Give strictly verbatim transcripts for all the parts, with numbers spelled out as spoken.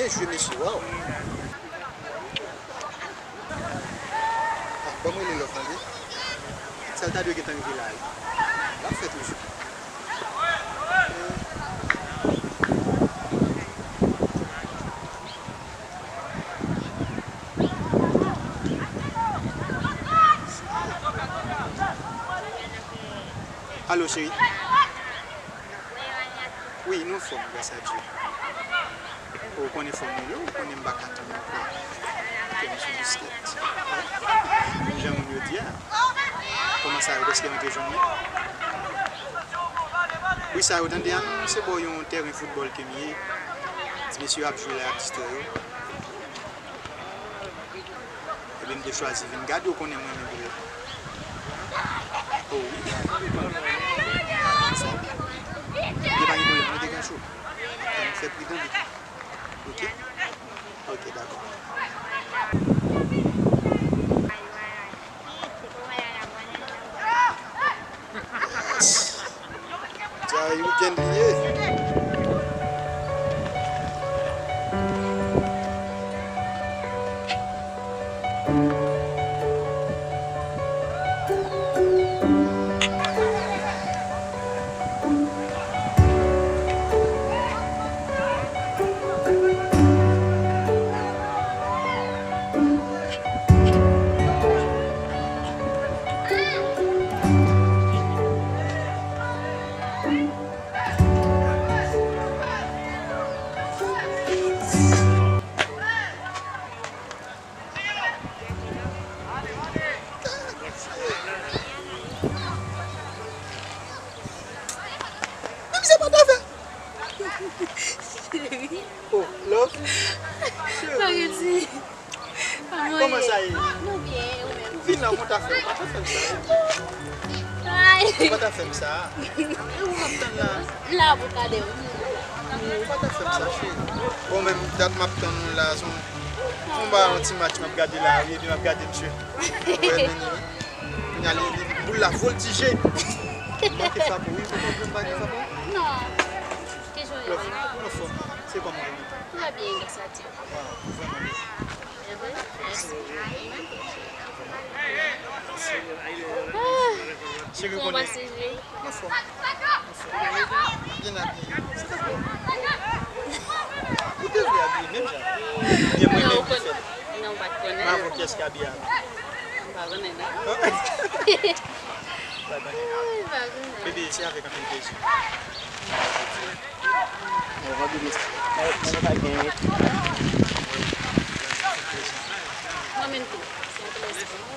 Jwe mesye, waw. Ah, ban m rele lòt tande. Sa l ta dwe gentan rive la wi. L ap fè toujou. Alo, cheri. Wi, nou anfòm, gras a Dye. Ou konnen fò m rele w, ou konnen m pa ka tann ankò. Fè m sou biskèt. Menm jan moun yo di a. Kòman sa yo, èske yo te jwenn mwen? Wi, sa yo tande a, non, se bò yon tèren foutbòl ke m ye. Ti mesye yo ap jwe la, y ap distrè yo. Epi m te chwazi vin gade, ou konnen mwen renmen boulèt. Oh wi. Sa byen. Li pa gen pwoblèm, mwen te gen cho. Fò nou fè pridan vit. Ok? Ok, dakò. Yes. Sa e weekend li ye. Menm se pa ta fè. Oh, love. Cheri. Kòman sa ye? Nou byen, ou menm? Ou vin la, ou pa ta fè, ou pa ta fè m sa. Ay. Ou pa ta fè m sa. E ou m ap tann la. M la pou gade w. Ou pa ta fè m sa, cheri. Bon, menm dat m ap tann ou la, se yon, se yon ba, yon ti match m ap gade la, wi, epi m ap gade misye. Ou wè, men, wi. Kounye a, li, li, boul la voltije. Manke frape, wi, ou konprann pa gen frape? Non. Ki jan w ye? Love, ou anfòm? Se kòman ou ye? Tout va bien, gras a Dye. Waw, ou vrèman bèl. E vre? Mèsi. Cheri, ou konnen. Kòman w pase jwe? Anfòm. Anfòm. Byen abiye. Ou te vle abiye menm jan. Byen mwen menm ki fè. Non, ou pa t konnen. M avè w, kiyès ki abiye a? M pa konnen, non. Pa konnen. M pa konnen. Bebe, se avèk anpil plezi. Bon, vandredi, mwen pa gen. Mwen menm tou, se yon plezi pou mwen.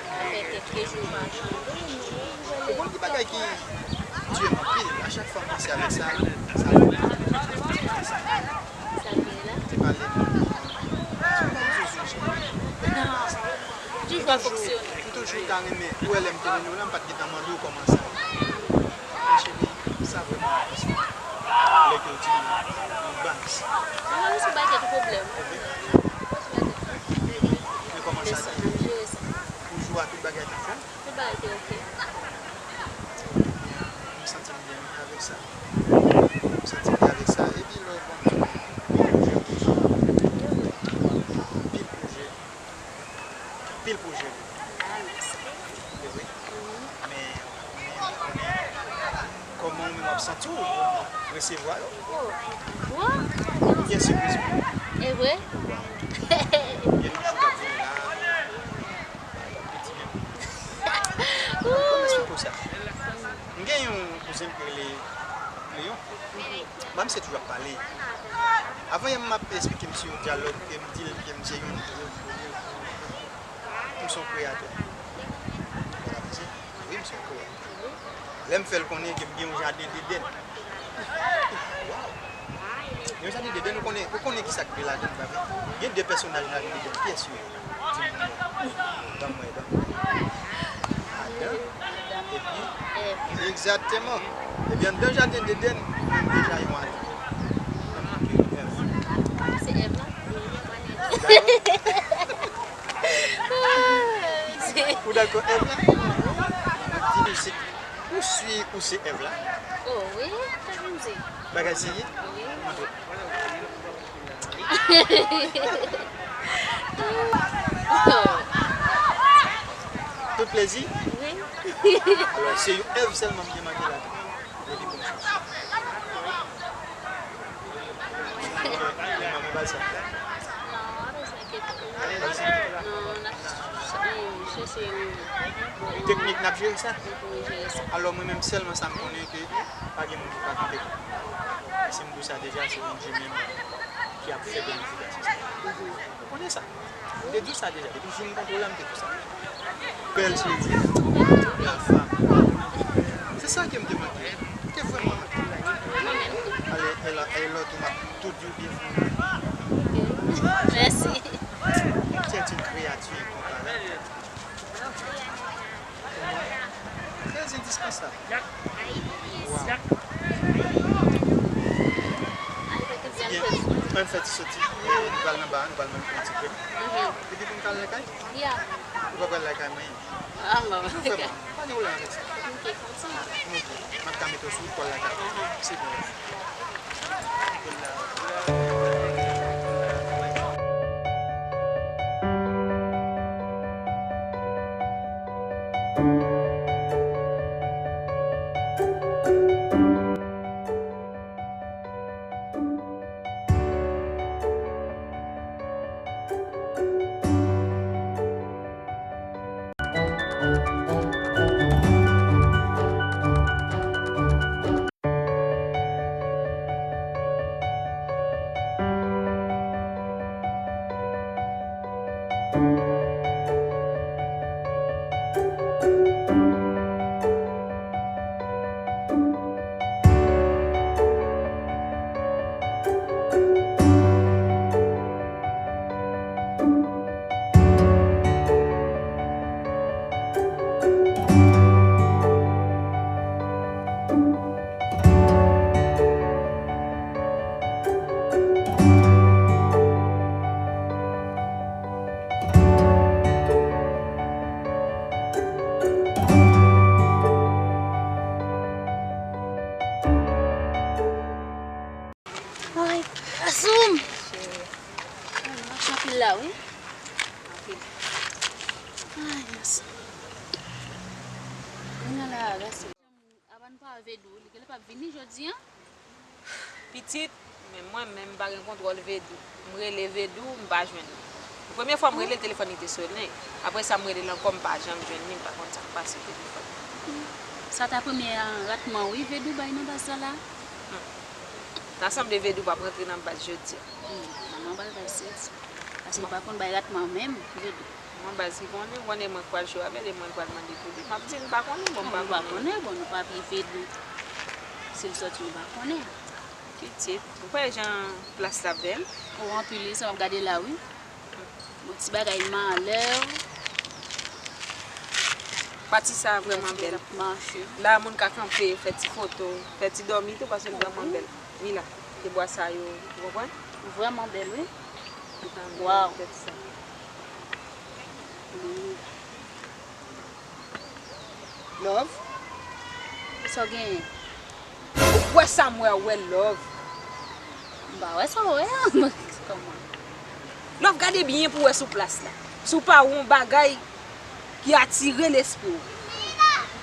Sa fè kèk jou m pa jwenn ou, men... Ou konn ki bagay ki di m anpil? A chak fwa m panse avèk sa, sa vin. Sa vin la? Te pale. Ti fanm zozo, cheri. Toujou ap fonksyone. M toujou ta renmen, ou wè lè m te renmen w la, m pa t gentan mande w kòman sa ye. Men cheri, sa vrèman enpòtan. Lè ke w di m yon baz. Mwen menm sou bagay de pwoblèm. Mwen sou bagay. Men kòman sa te ye? Ou jwe a tout bagay te fè? Tout bagay te oke. Ebyen, m santi m byen avèk sa. M santi m byen avèk sa. Epi lè w konn anpil pwojè pou sa. Anpil pwojè. Anpil pwojè. Ah, mèsi. Se vre. Men, men, men, kòman ou menm w ap santi w resevwa yo? Oh, wa! Ou gen sipriz pou mwen. E vre? Wa. Gen yon jou k ap vini la. Piti menm. Kòman esplike w sa? M gen yon kouzen m ki rele Leon. Ba misye toujou ap pale. Avan yè m ap esplike misye yon dyalòg ke m di l ke m se yon, m se yon kreyatè. Ou konn sa m di? Wi, m se yon kreyatè. Lè m fè l konnen ke m gen yon jaden Edenn. Waw! Yon jaden Edenn, ou konnen, ou konnen ki sa k gen ladan l, pa vre? Gen de pèsonaj nan jaden Edenn, kiyès yo ye? Di m non. Ban m wè, ban m wè. Adan epi Èv. Egzakteman. Ebyen, anndan jaden Edenn, ou menm deja yon Adan. Ban m montre w Èv. Se Èv la? Dakò? Ou dakò Èv la? Di nou se, ou si ou se Èv la? Oh wi, sa vin di. Bagay serye? Wi. Montre. Tout plezi? Wi. Alò, se yon èv sèlman m te manke la tou. Epi pou m chans. Mwen bal sa. Non, pa bezwen enkyete w. Non, n ap ch-, chèche yon teknik, n ap jere sa. Pou jere sa. Alò, mwen menm sèlman sa m konnen ke pa gen moun ki pa kanpe. E si m di w sa deja, se Bondye menm ki ap fè planifikasyon sa. Ou konnen sa. M te di w sa deja. Depi jou m kontwole a, m te di w sa. Bèl cheri. La femme. Se sa ke m te manke. M te vrèman manke. Ale, e la, e lòt ou m ap tou di w byenvini. Mèsi. Vous êtes une créature incomparable. Très indispensable. Wow. Byen, ann fè ti soti. E, nou pral nan ba a, nou pral manje yon ti krèm. Epi pou n ka al lakay? Ou pa pral lakay mwen? Ah, m pa pral lakay. Pa gen pwoblèm avèk sa. Ok, kontan. Ok. M ap ka mete w sou wout pou al lakay. Se bon. Ay, gason m! Ay, mache anpil la, wi. Anpil. Ay, gason. Vin la, gason. Avan n pa Vedou, li genlè p ap vini jodi a. Pitit, men mwen menm m pa gen kontwòl Vedou. M rele Vedou, m pa jwenn li. Premye fwa m rele l, telefòn li te sonnen. Apre sa, m rele l ankò, m pa janm jwenn li, m pa konn sa k pase telefòn. Sa ta premye ratman wi Vedou bay nan baz sa la. Hmm. Ta sanble Vedou p ap rantre nan baz jodi a. Hmm, manman ba l bay sèz. Paske m pa konn bay ratman menm, Vedou. Mwen baz ki konnen, konnen mwen k pral cho avè l, e mwen k pral mande pou li. M ap di l m pa konnen, bon, m pa konnen. Bon, nou pa pi Vedou. Si l sòti, nou pa konnen. Pitit, ou pa wè jan plas la bèl? O, anpil wi, sa m ap gade la, wi. Bon, ti bagay malè. Pati sa a vrèman bèl. Mache. La, moun ka kanpe, fè ti foto, fè ti dòmi tou, paske l vrèman bèl. Wi la, te bwa sa yo, ou konprann? Vrèman bèl, wi. Waw. Love? Sa w genyen? Ou kwè sa m wè a, ou wè Love? M pa wè sa w wè a. Kòman? Love, gade byen pou w wè sou plas la. Si w pa wè yon bagay ki atire lespri w.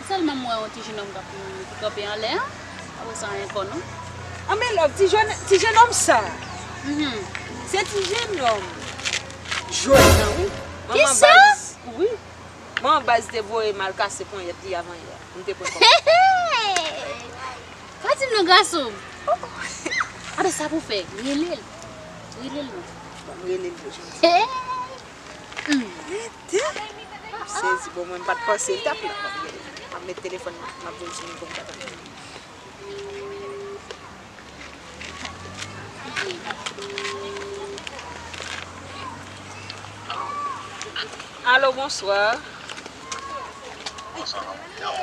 Sèlman m wè yon ti jennonm k ap, ki kanpe anlè a. Apre sa, ankò non. Anben Love, ti jèn, ti jennonm sa. Mhm. Se ti jennonm jòn nan, wi. Manman baz, wi. Manman baz te voye m al kase ponyèt li avan yè. M te pran kòb. Pa di m non, gason. Anben sa pou fè, rele l. Rele l non. Bon, m rele l pou jodi. Hey! Hmm. Rete. Sezi, bon, mwen m pa t panse l t ap la. M ap met telefòn nan, m ap voye sou nivo m pa t ap. Alo, bonswa. Bonswa, non.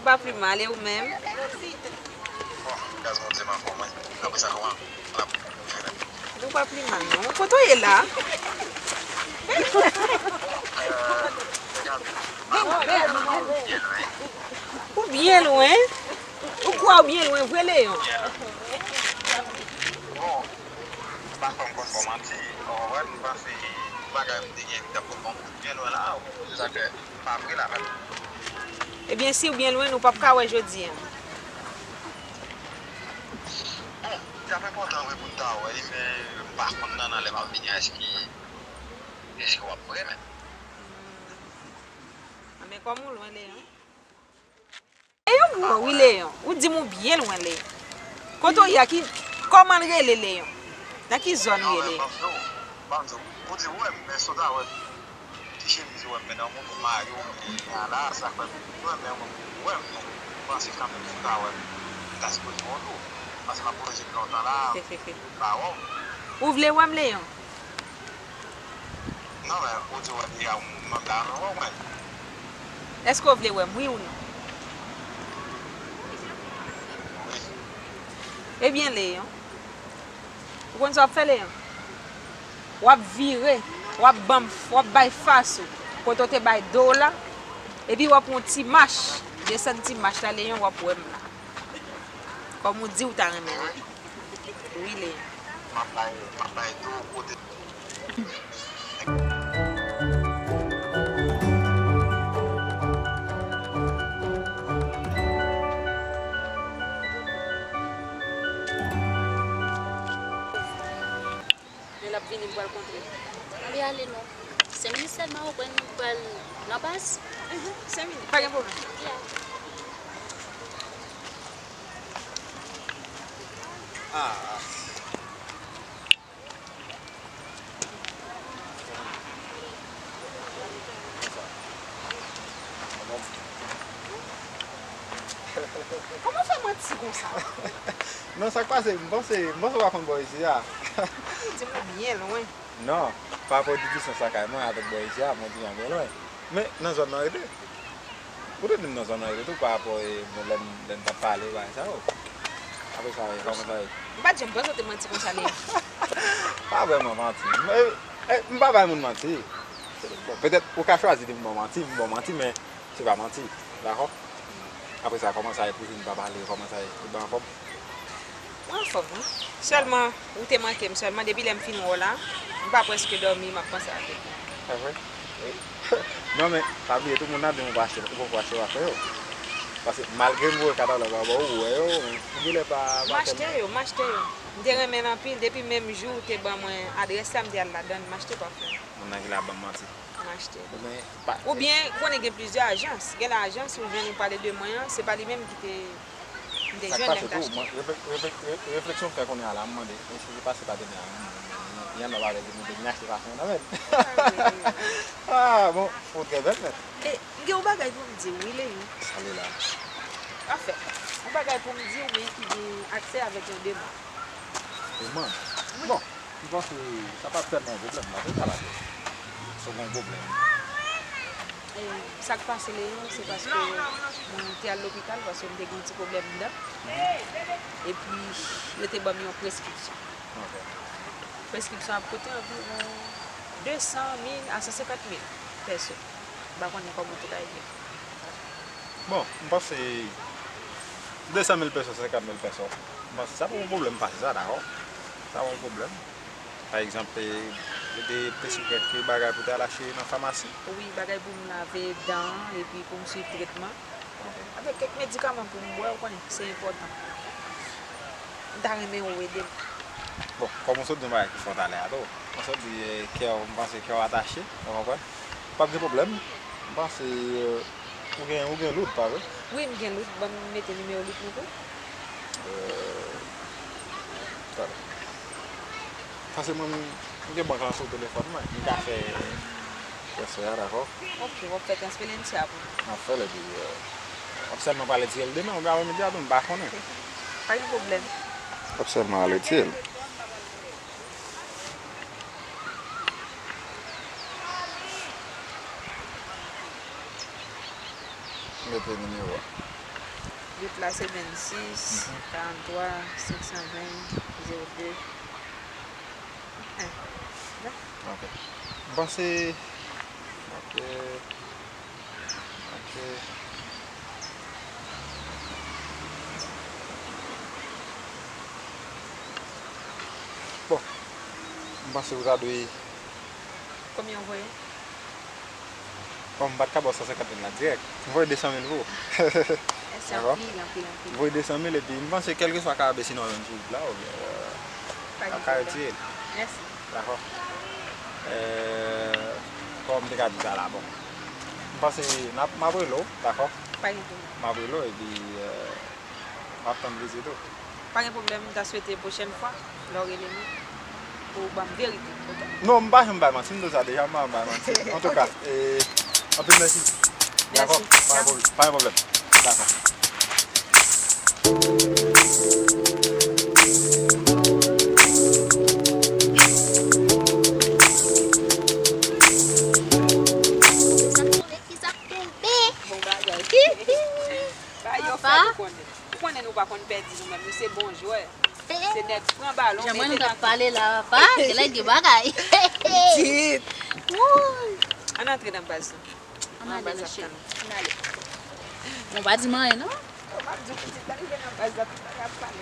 M pa pi mal, e ou menm? Bon, gaz monte m anfòm, wi. Apre sa, kòman? Nou pa pi mal, non. Kote w ye la? Ou byen lwen. Ou kwè w byen lwen vre, Leyon? Bon. Pa fè m konn ba w manti, w konprann? M panse bagay m te gen t ap konn ba w byen lwen la, se sa k fè m pa vre la menm. Ebyen, si w byen lwen, nou p ap ka wè jodi a. Bon, li t ap enpòtan vre pou n ta wè li, men m pa konn nan, nan lè m ap vini a, èske, èske w ap vre menm? Hmm. A, men kòm ou lwen, Leyon. Leyon m wè wi, Leyon. Ou di m ou byen lwen, Leyon. Kote w ye a, ki, kòman l rele, Leyon? Nan ki zòn ou ye, Leyon? Ban m di w, ban m di w, ou di ou wè m, men si w ta wè m, ti chemiz ou wè m, men nan moun ou mare ou, men a la, sa fè m wè m, men ou wè m, non. M panse kanmenm si w ta wè m, m ta sipoze wè w tou. Paske m ap voyaje depi lontan la, m pa wè w. Ou vle wè m, Leyon? Non, men, ou di w wè m deja, m ap la, mwen wè w, mwen. Èske w vle wè m, wi ou non? Wi. Ebyen, Leyon, ou konn sa w ap fè, Leyon? W ap vire, w ap ban m, w ap bay fas ou, kote w te bay do w la, epi w ap yon ti mach, desann ti mach la, Leyon, w ap wè m la. Kòm ou di w ta renmen wè. Wi, Leyon. M ap bay, m ap bay do w kote. Men l ap vini, m pral kontre l. Ale, ale non. Senk minit sèlman, ou kwè nou pral nan baz? Mhm, senk minit, pa gen pwoblèm. Yeah. Ah. Kòman w fè manti konsa? Non, sa k pase, m panse, m panse w pa konn bò isi a. Ou di m ou byen lwen. Non, pa rapò distans lakay mwen avèk bò isi a, mwen di w byen lwen. Men, nan zòn nan rete. Ou te di m nan zòn nan rete tou pa rapò, e, bon, lè n, lè n t ap pale, bagay sa yo. Apre sa, e, kòman sa ye? M pa t janm panse w te manti konsa, Leyon. Pa vrèman manti. E, e, m pa bay moun manti. Bon, petèt, ou ka chwazi di m ba w manti, m ba w manti, men se pa manti. Dakò? Apre sa, kòman sa ye pou vin pa pale, kòman sa ye? Ou byen anfòm? Mwen anfòm, wi. Sèlman, ou te manke m. Sèlman, depi lè m fin wè w la, m pa prèske dòmi, m ap panse avèk ou. Se vre? Wi. Non, men, pa bliye, tout moun ap di m ou pa achte, ou poko achte wafè yo. Paske, malgre m voye katalòg la ba ou, ou wè yo, men ou genlè pa, pa tèlman. M achte yo, m achte yo. M te renmen l anpil, depi menm jou ou te ban mwen adrès la, m te al ladan l, m achte pafè. Moun nan genlè ap ban m manti. M achte. Men, pa. Oubyen, ou konnen gen plizyè ajans. Gen lè ajans ou jwenn ou pale de mwen an, se pa li menm ki te, m te jwenn lè m te achte. Sa k pase tou, mwen, refle-, refle-, re-, refleksyon m fè kounye a la, m mande, èske se pase pa demen an, y ann ap pale de mwen, demen achte pa fè nan men. Ah, bon, ou trè bèl, men. E, m gen yon bagay pou m di w, wi, Leyon. Sa vle la. Anfen, yon bagay pou m di w, men ki gen akse avèk yon demann. Demann? Wi. Bon. M panse sa pa t tèlman yon pwoblèm, m pa t ka lage. Si w gen yon pwoblèm. E, sa k pase, Leyon, se paske mwen te al lopital paske m te gen yon ti pwoblèm dan. Epi, yo te ban m yon preskripsyon. Ok. Preskripsyon ap koute anviwon de san mil a san senkant mil pèso. M pa konnen kòman w te ka ede. Bon, m panse de san mil pèso, senkant mil pèso. M panse sa pa yon pwoblèm pase sa, dakò? Sa pa yon pwoblèm. Pa egzanp, e, de, de preskri kèk bagay pou te al achte nan famasi. Wi, bagay pou m lave dan an, epi pou m swiv tretman. Ok. Avèk kèk medikaman pou m bwè, ou konnen, se enpòtan. M ta renmen ou ede m. Bon, kòm ou sot di yon bagay ki fò talè a tou. Ou sot di, e, kè w, m panse kè w atache, ou konprann? Pa gen pwoblèm. M panse, e, ou gen, ou gen lout, pa vre? Wi, m gen lout. Ban m mete nimewo lout mwen pou ou. E, talè. Paske mwen, m gen bank lan sou telefòn mwen. M ka fè transfè a, dakò? Ok, w ap fè transfè lendi a pou mwen. M ap fè l epi, e, w ap sèlman pral retire l demen oubyen aprèmidi a tou, m pa konnen. Pa gen pwoblèm. W ap sèlman al retire l. Mete nimewo a. Lout la se vennsis, mhm, karanntwa, senk san ven, zewo de. Eh, la. Ok. M panse, ok. Ok. Bon, M panse ou ta dwe. Konbyen ou voye? Bon, m pa t ka ba w san senkant mil la dirèk. M voye de san mil pou ou. Mèsi anpil, anpil, anpil. M voye de san mil epi m panse kèlkeswa karabe sinon yon sou wout la, ou byen, euh, pa gen pwoblèm. Mèsi. Dakò. Euh, kòman m te ka di sa la, bon. M panse n ap, m ap rele w, dakò? Pa gen pwoblèm. M ap rele w epi, euh, m ap tann vizit ou. Pa gen pwoblèm, m ta swete pwochèn fwa, lè w rele m, pou w ban m verite, oke? Non, m pa janm bay manti, m di w sa deja, m pa janm bay manti. Antouka, e, anpil mèsi. Dakò? Mèsi. Pa gen pwoblèm, pa gen pwoblèm. Dakò. Bon bagay. Bagay yo fèt, ou konnen. Ou konnen nou pa konn pèdi nou menm, nou se bon jwè. Se nèg pran balon, mete nan kan. Jan mwen nou t ap pale la, papa, genlè gen bagay. Pitit. Wouy. Ann antre nan baz la. Ann ale, non, cheri. Ann ale. Bon, pa di m anyen, non. Yo, m ap di w, pitit, lè rive nan baz la, tout bagay ap pale.